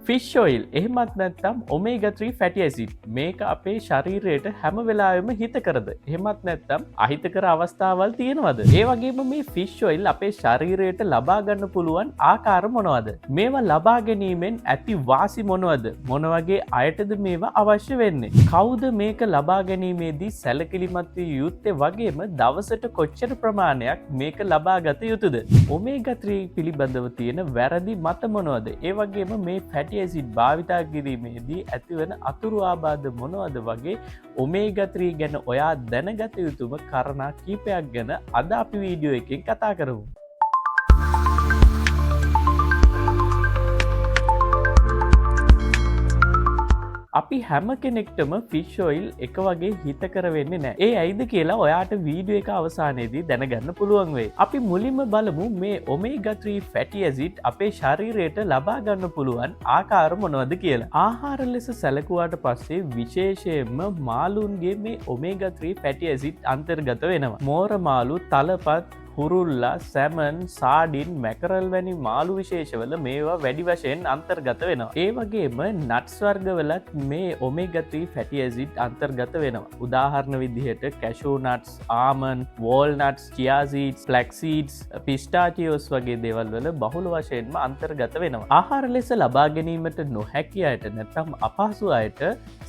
Fish oil එහෙමත් නැත්නම් ඔමේගා 3 fatty acid මේක අපේ ශරීරයට හැම වෙලාවෙම හිතකරද, එහෙමත් නැත්නම් අහිතකර අවස්ථාවල් තියෙනවද? ඒ වගේම මේ ෆිෂ් ඔයිල් අපේ ශරීරයට ලබා ගන්න පුළුවන් ආකාර මොනවද? මේවා ලබා ගැනීමෙන් ඇති වාසි මොනවද? මොන වගේ අයටද මේවා අවශ්‍ය වෙන්නේ? කවුද මේක ලබා ගැනීමේදී සැලකිලිමත් විය යුත්තේ වගේම දවසට කොච්චර ප්‍රමාණයක් මේක ලබා ගත යුතුද? ඔමේගා 3 පිළිබඳව තියෙන වැරදි මත මොනවද? ඒ වගේම මේ ෆැටි ඇසිඩ් භාවිතා කිරීමේදී ඇතිවන අතුරු ආබාධ මොනවද වගේ ඔමේගා 3 ගැන ඔයා දැනගත යුතුම කාරණා කීපයක් ගැන අද අපි වීඩියෝ එකෙන් කතා කරමු. අපි හැම කෙනෙක්ටම ෆිෂ් ඔයිල් එක වගේ හිතකර වෙන්නේ නෑ. ඒ ඇයිද කියලා ඔයාට වීඩියෝ එක අවසානයේදී දැනගන්න පුළුවන් වෙයි. අපි මුලින්ම බලමු මේ ඔමේගා 3 ෆැටි ඇසිඩ් අපේ ශරීරයට ලබා ගන්න පුළුවන් ආකාර මොනවද කියලා. ආහාර ලෙස සැලකුවාට පස්සේ විශේෂයෙන්ම මාළුන්ගේ මේ ඔමේගා 3 ෆැටි ඇසිඩ් අන්තර්ගත වෙනවා. මෝර මාළු, තලපත්, හුරුල්ලා, සැමන්, සාඩින්, මැකරල් වැනි මාළු විශේෂවල මේවා වැඩි වශයෙන් අන්තර්ගත වෙනවා. ඒ වගේම නට්ස් වර්ගවලත් මේ ඔමේගා 3 ෆැටි ඇසිඩ් අන්තර්ගත වෙනවා. උදාහරණ විදිහට කැෂූ නට්ස්, ආමන්ඩ්, වෝල්නට්ස්, චියා සීඩ්ස්, ෆ්ලැක්ස් සීඩ්ස්, පිස්ටාචියෝස් වගේ දේවල් වල බහුල වශයෙන්ම අන්තර්ගත වෙනවා. ආහාර ලෙස ලබා ගැනීමට නොහැකි අයට, නැත්නම් අපහසු අයට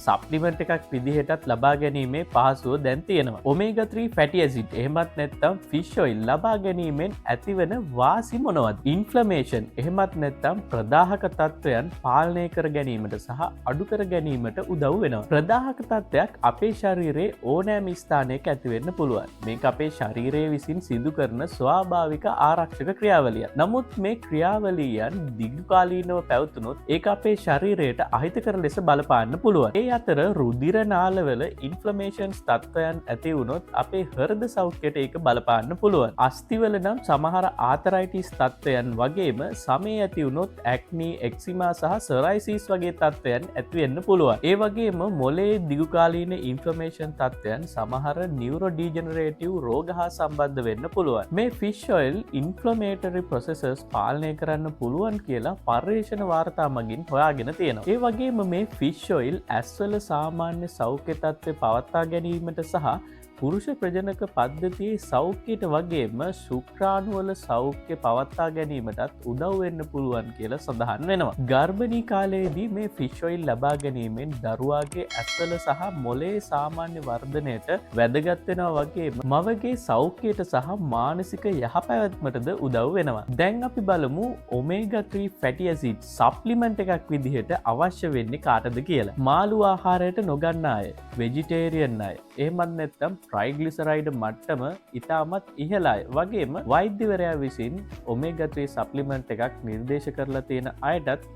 සප්ලිමන්ට් එකක් විදිහටත් ලබා ගැනීමේ පහසුව දැන් තියෙනවා. ඔමේගා 3 ෆැටි ඇසිඩ් එහෙමත් නැත්නම් ෆිෂ් ඔයිල් ලබා ගැනීමෙන් ඇතිවන වාසි මොනවද? ඉන්ෆ්ලමේෂන් එහෙමත් නැත්නම් ප්‍රදාහක තත්ත්වයන් පාලනය කර ගැනීමට සහ අඩු කර ගැනීමට උදව් වෙනවා. ප්‍රදාහක තත්ත්වයක් අපේ ශරීරයේ ඕනෑම ස්ථානයක ඇති වෙන්න පුළුවන්. මේක අපේ ශරීරය විසින් සිදු කරන ස්වාභාවික ආරක්ෂක ක්‍රියාවලියක්. නමුත් මේ ක්‍රියාවලියන් දීර්ඝකාලීනව පැවතුනොත් ඒක අපේ ශරීරයට අහිතකර ලෙස බලපාන්න පුළුවන්. ඒ අතර රුධිර නාලවල ඉන්ෆ්ලමේෂන්ස් තත්ත්වයන් ඇති වුණොත් අපේ හෘද සෞඛ්‍යයට ඒක බලපාන්න පුළුවන්. අස්තිවල නම් සමහර ආතරයිටිස් තත්ත්වයන් වගේම සමේ ඇති වුණොත් ඇක්නි, එක්සිමා සහ සොරයිසිස් වගේ තත්ත්වයන් ඇති වෙන්න පුළුවන්. ඒ වගේම මොලේ දිගුකාලීන ඉන්ෆ්ලමේෂන් තත්ත්වයන් සමහර නියුරෝ ඩීජනරේටිව් රෝග හා සම්බන්ධ වෙන්න පුළුවන්. මේ ෆිෂ් ඔයිල් ඉන්ෆ්ලමේටරි ප්‍රොසෙසස් පාලනය කරන්න පුළුවන් කියලා පර්යේෂණ වාර්තා මගින් හොයාගෙන තියෙනවා. ඒ වගේම මේ ෆිෂ් ඔයිල් ඇස්වල සාමාන්‍ය සෞඛ්‍ය තත්ත්වය පවත්වා ගැනීමට සහ පුරුෂ ප්‍රජනක පද්ධතියේ සෞඛ්‍යයට වගේම ශුක්‍රාණුවල සෞඛ්‍ය පවත්වා ගැනීමටත් උදව් වෙන්න පුළුවන් කියලා සඳහන් වෙනවා. ගර්භණී කාලයේදී මේ ෆිෂ් ඔයිල් ලබා ගැනීමෙන් දරුවාගේ ඇස්වල සහ මොලේ සාමාන්‍ය වර්ධනයට වැදගත් වෙනවා වගේම මවගේ සෞඛ්‍යයට සහ මානසික යහපැවැත්මටද උදව් වෙනවා. දැන් අපි බලමු ඔමේගා 3 ෆැටි ඇසිඩ් සප්ලිමන්ට් එකක් විදිහට අවශ්‍ය වෙන්නේ කාටද කියලා. මාළු ආහාරයට නොගන්න අය, වෙජිටේරියන් අය, එහෙමත් නැත්නම් ට්‍රයිග්ලිසරයිඩ් මට්ටම ඉතාමත් ඉහළ අය වගේම වෛද්‍යවරයා විසින් ඔමේගා 3 සප්ලිමන්ට් එකක් නිර්දේශ කරලා තියෙන අයටත්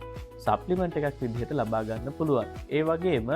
සප්ලිමන්ට් එකක් විදිහට ලබා ගන්න පුළුවන්. ඒ වගේම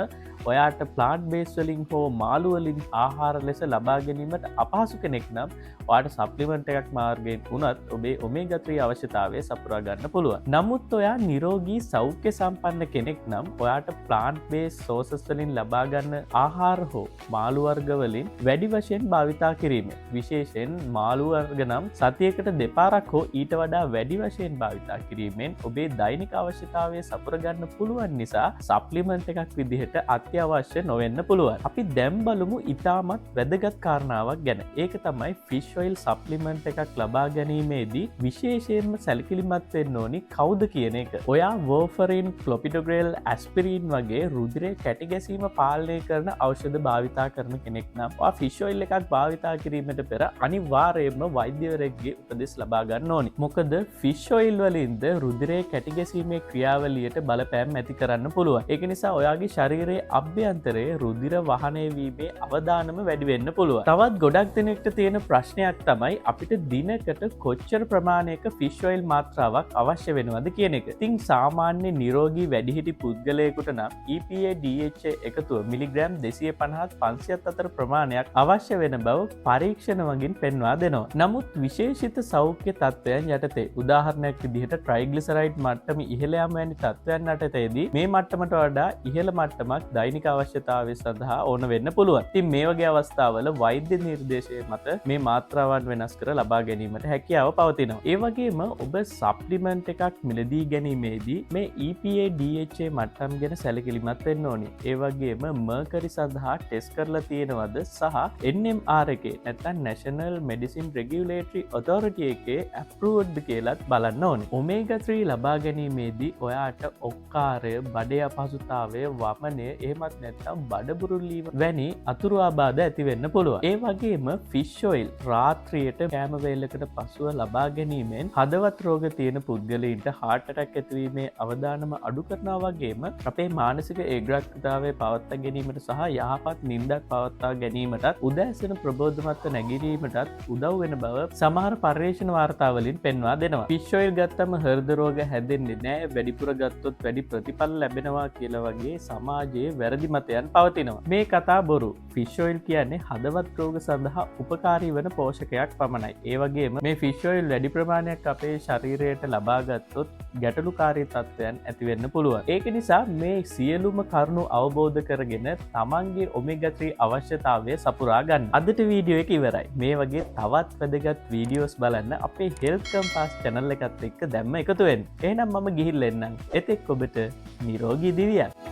ඔයාට ප්ලාන්ට් බේස් වලින් හෝ මාළු වලින් ආහාර ලෙස ලබා ගැනීමට අපහසු කෙනෙක් නම් ඔයාට සප්ලිමන්ට් එකක් මාර්ගයෙන් වුණත් ඔබේ ඔමේගා 3 අවශ්‍යතාවය සපුරා ගන්න පුළුවන්. නමුත් ඔයා නිරෝගී සෞඛ්‍ය සම්පන්න කෙනෙක් නම් ඔයාට ප්ලාන්ට් බේස් සෝසස් වලින් ලබා ගන්න ආහාර හෝ මාළු වර්ග වලින් වැඩි වශයෙන් භාවිතා කිරීමෙන්, විශේෂයෙන් මාළු වර්ග නම් සතියකට දෙපාරක් හෝ ඊට වඩා වැඩි වශයෙන් භාවිතා කිරීමෙන් ඔබේ දෛනික අවශ්‍යතාවය සපුර ගන්න පුළුවන් නිසා සප්ලිමන්ට් එකක් විදිහට අත්‍යවශ්‍ය නොවෙන්න පුළුවන්. අපි දැන් බලමු ඉතාමත් වැදගත් කාරණාවක් ගැන. ඒක තමයි ෆිෂ් ඔයිල් සප්ලිමන්ට් එකක් ලබා ගැනීමේදී විශේෂයෙන්ම සැලකිලිමත් වෙන්න ඕනි කවුද කියන එක. ඔයා වෝෆරින්, ක්ලොපිඩෝග්‍රෙල්, ඇස්පිරින් වගේ රුධිරය කැටි ගැසීම පාලනය කරන ඖෂධ භාවිතා කරන කෙනෙක් නම් ඔයා ෆිෂ් ඔයිල් එකක් භාවිතා කිරීමට පෙර අනිවාර්යයෙන්ම වෛද්‍යවරයෙක්ගේ උපදෙස් ලබා ගන්න ඕනි. මොකද ෆිෂ් ඔයිල් වලින්ද රුධිරය කැටි ගැසීමේ ක්‍රියාවලියට බලපෑම් ඇති කරන්න පුළුවන්. ඒක නිසා ඔයාගේ ශරීරයේ අභ්‍යන්තරයේ රුධිර වහනය වීමේ අවදානම වැඩි වෙන්න පුළුවන්. තවත් ගොඩක් දෙනෙක්ට තියෙන ප්‍රශ්නයක් තමයි අපිට දිනකට කොච්චර ප්‍රමාණයක ෆිෂ් ඔයිල් මාත්‍රාවක් අවශ්‍ය වෙනවද කියන එක. ඉතින් සාමාන්‍ය නිරෝගී වැඩිහිටි පුද්ගලයෙකුට නම් EPA DHA එකතුව මිලිග්‍රෑම් 250ත් 500ත් අතර ප්‍රමාණයක් අවශ්‍ය වෙන බව පරීක්ෂණ මගින් පෙන්වා දෙනවා. නමුත් විශේෂිත සෞඛ්‍ය තත්ත්වයන් යටතේ, උදාහරණයක් විදිහට ට්‍රයිග්ලිසරයිඩ් මට්ටම ඉහළ යාම වැනි වැනි තත්ත්වයන් යටතේදී මේ මට්ටමට වඩා ඉහළ මට්ටමක් දෛනික අවශ්‍යතාවය සඳහා ඕන වෙන්න පුළුවන්. ඉතින් මේ වගේ අවස්ථාවල වෛද්‍ය නිර්දේශය මත මේ මාත්‍රාවන් වෙනස් කර ලබා ගැනීමට හැකියාව පවතිනවා. ඒ වගේම ඔබ සප්ලිමන්ට් එකක් මිලදී ගැනීමේදී මේ EPA, DHA මට්ටම් ගැන සැලකිලිමත් වෙන්න ඕනි. ඒ වගේම මර්කරි සඳහා ටෙස්ට් කරලා තියෙනවද සහ NMR එකේ, නැත්නම් National Medicine Regulatory Authority එකේ ඇප්‍රූව්ඩ් කියලත් බලන්න ඕනේ. ඔමේගා 3 ලබා ගැනීමේදී ඔයාට ඔක්කාරය, බඩේ අපහසුතාවය, වමනය, එහෙමත් නැත්නම් බඩ බුරුල්ලීම වැනි අතුරු ආබාධ ඇති වෙන්න පුළුවන්. ඒ වගේම ෆිෂ් ඔයිල් රාත්‍රියට කෑම වේලකට පසුව ලබා ගැනීමෙන් හදවත් රෝග තියෙන පුද්ගලයින්ට හાર્ට් ඇටැක් ඇතිවීමේ අවදානම අඩු කරනවා වගේම අපේ මානසික ඒකාග්‍රතාවය පවත්වා ගැනීමට සහ යහපත් නින්දක් පවත්වා ගැනීමටත්, උදෑසන ප්‍රබෝධමත්ව නැගිටීමටත් උදව් වෙන බව සමහර පර්යේෂණ වාර්තාවලින් පෙන්වා දෙනවා. ෆිෂ් ඔයිල් ගත්තම හෘද රෝග හැදෙන්නේ නෑ, වැඩිපුර ගත්තොත් වැඩි ප්‍රතිඵල ලැබෙනවා කියලා වගේ සමාජයේ වැරදි මතයන් පවතිනවා. මේ කතා බොරු. ෆිෂ් ඔයිල් කියන්නේ හදවත් රෝග සඳහා උපකාරී වන පෝෂකයක් පමණයි. ඒ වගේම මේ ෆිෂ් ඔයිල් වැඩි ප්‍රමාණයක් අපේ ශරීරයට ලබා ගත්තොත් ගැටලුකාරී තත්ත්වයන් ඇති වෙන්න පුළුවන්. ඒක නිසා මේ සියලුම කරුණු අවබෝධ කරගෙන තමන්ගේ ඔමේගා 3 අවශ්‍යතාවය සපුරා ගන්න. අදට වීඩියෝ එක ඉවරයි. මේ වගේ තවත් වැදගත් වීඩියෝස් බලන්න අපේ හෙල්ත් කම්පාස් චැනල් එකත් එක්ක දැන්ම එකතු වෙන්න. එහෙනම් මම ගිහිල්ලා එන්නම්. එතෙක් ඔබට නිරෝගී දිවියක්.